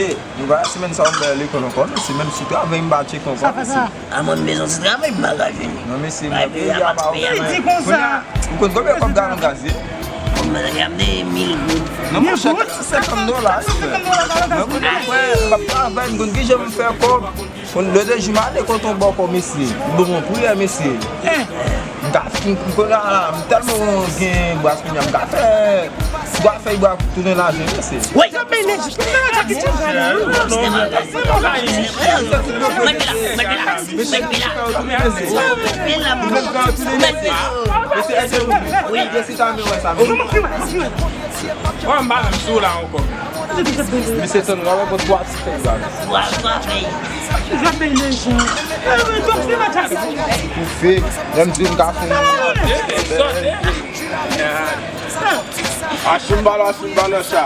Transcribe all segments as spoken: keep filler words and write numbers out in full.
Nou va semèn sa, m bay lekòl ankò, mesye, menm si travay m pa tcheke ankò, mesye. A mwen, m bezwen ti travay, m pa ka jwenn li. Non, mesye, mwen, peyi a pa ouvè. Li di konsa. Ou konn konbyen kòb galon gaz ye? Bon, mwen, y ap de mil goud. Non, monchè, kat san senkant dola, wi, frè. Mwen konn, frè, m ap travay, m konn ki jan m fè kòb. Konn lè de jou m ale kote yon bòkò, mesye. Li ban mwen priyè, mesye. M ka, m, m, kounye a la, m tèlman gen bras kounye a, m ka fè bwa fèy bwa tounen lajan, mesye. Wi. Mesye tann, w ap pran twa ti fèy bwa. Pou fè, lè m di m ka fè. Achimba la, achimba la, cha.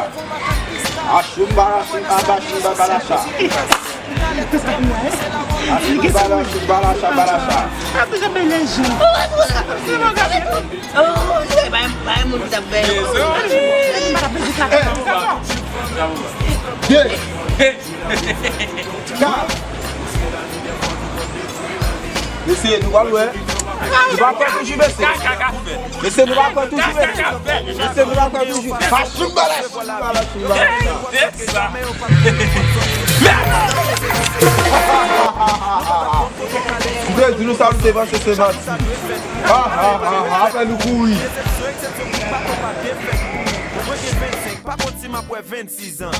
Achimba la, achimba, achimba, balacha. Achimba la, achimba la, cha, balacha. Ye. Mesye, nou pral wè. Nou pa kwè toujou, mesye. Mesye, nou pa kwè toujou, mesye. Mesye, nou pa kwè toujou. Achimba la, achimba la, achimba la. M te di nou sa, nou te panse se manti. Ha, ha, ha, ha, apre nou kouri. Pa konn si m ap wè vennsis an.